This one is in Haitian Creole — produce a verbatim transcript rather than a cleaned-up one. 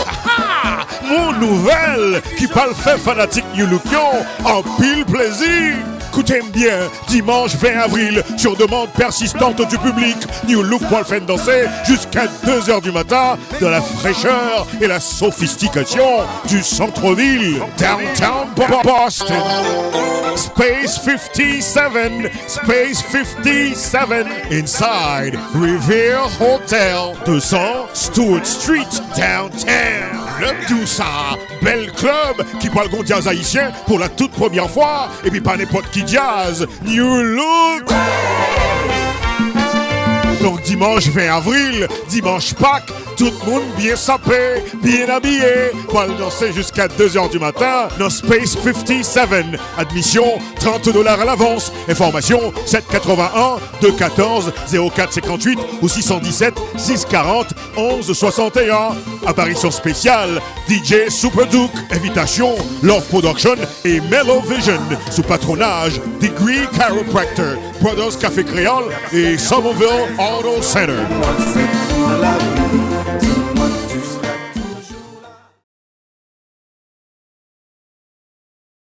Aha! Yon nouvèl ki pral fè fanatik New Look yo anpil plezi. Koute m byen, dimanch vingt avril, sur demande persistante du public, New Look pral fè n danse jusqu'à deux heures du matin dans la fraîcheur et la sophistication du centre-ville, downtown Bo- Boston. Space fifty-seven, Space fifty-seven, inside Revere Hotel, deux cent Stewart Street, downtown. Lè m di w sa, bèl klèb ki pral gon djaz ayisyen pou la tout premyè fwa, epi pa nenpòt ki djaz, New Look. Donk dimanch vingt avril, dimanch Pak, tout moun byen sape, byen abiye, pral danse jusqu'à deux heures du matin dans Space fifty-seven. Admission, trente dollars à l'avance. Information, sept quatre-vingt-un, deux quatorze, zéro quatre cinquante-huit ou six cent dix-sept, six quarante, onze soixante et un. Apparition spéciale, D J Super Duke. Invitation, Love Production et Mellow Vision, sous patronage Degree Chiropractor, Brothers Café Créole et Somerville Auto Center.